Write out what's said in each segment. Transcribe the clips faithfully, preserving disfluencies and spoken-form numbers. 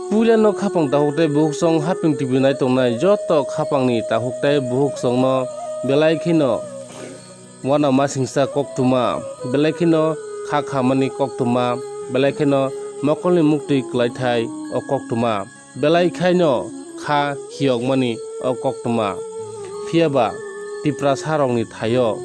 Puilano khapang takhuk tei bukhuk song Haping T V nai tongnai joto khapangni takhuk tei bukhuk songno belai kheno uanamasingcha koktwma, belai kheno kha khamani koktwma, belai kheno mokolni muktwi kwlaithai o koktwma, belai khaino kha hiyokmani o koktwma. Phiyaba Tiprasarokni thaio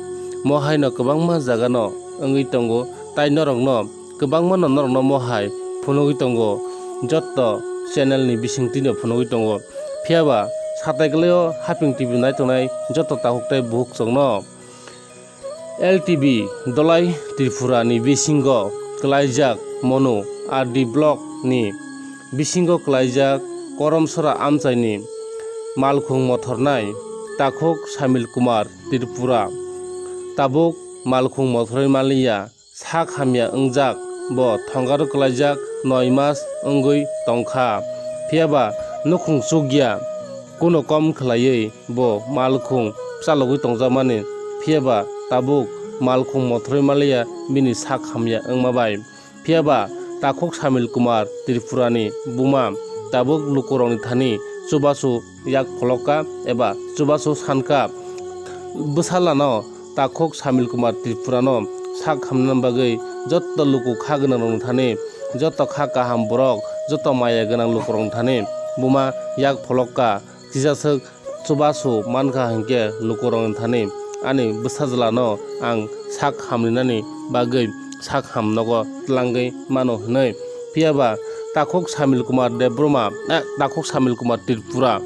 mohaino kwbangma jagano wngwi tongo, tai norokno kwbangmano norokno mohai phunugwi tongo joto channel ni bisingtwino phunugwi tongo. Phiyaba satai kwlaio Haping T V nai tongnai joto takhuk tei bukhuk songno. L T V Dolai Tripura ni bisingo kwlaijak Monu R D block ni bisingo kwlaijak Koromsora amchaini malkhung mothornai takhuk Samil Kumar Tripura tabuk malkhung mothorwi manliya. Sak hamya wngjak bo thongaro kwlaijak noi mas wngwi tongkha, phiyaba nukhung chukya kuno kom khwlaiwi bo malkhung bwchalogwi tongjakmani, phiyaba tabuk malkhung mothorwi manliya bini sak hamya wngma bai. Phiyaba takhuk Samil Kumar Tripurani buma tabuk lukurokni thani chubachu yak pholokka eba chubachu sankha. Bwsalano takhuk Samil Kumar Tripurano sak hamna bagwi joto luku kha gwnangrokni thani, joto kha kaham borok, joto maya gwnang lukurokni thani buma yak pholokka. Kisaswk chubachu mankha hinkhe lukurokni thani ani bwsajlano ang sak hamrinani bagwi sak ham nogo tlangwi mano hwnwi. Phiyaba takhuk Samil Kumar Debbarma, eh, takhuk Samil Kumar Tripura.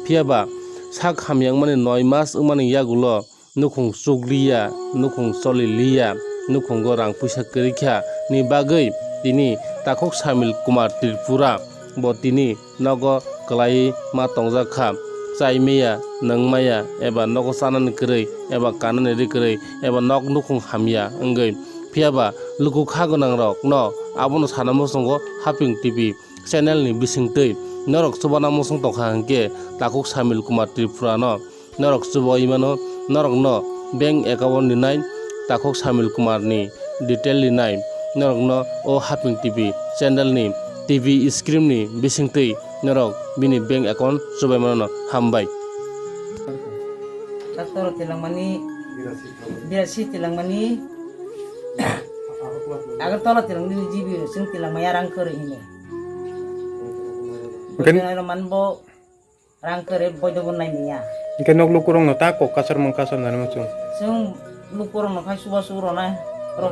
Phiyaba sak hamyangmani noi mas wngmani yagulo nukhung chukliya, nukhung choliliya, nukhungo rang puisa kwrwikha ni bagwi tini takhuk Samil Kumar Tripura bo tini nogo kwlaiwi ma tongjak kha, chai maya, nwng maya, eba nogo chanani kwrwi, eba kanani ri kwrwi, eba nok nukhung hamya wngwi. Phiyaba luku kha gwnangrokno abono sana muchungo Haping T V channel ni bisingtwi norok chubana muchung tongkha hinkhe takhuk Samil Kumar Tripura no norok chubaui mano, norokno bank account rinai, takhuk Samil Kumar ni detail rinai, norokno o Haping T V channel ni T V screen ni bisingtwi norok bini bank account chubai mano. Hambai. Doctor tilangmani, birasi tilangmani, Agartala tilangmani G B sing tilangmaya rang kwrwi hini. Oke. Boidonai roman bo rang kwrwi boido bo nai niya. Hingke nok lukurokno ta kok kasar mung kasar nani muchung. Sing lukurokno khai suba sugrona.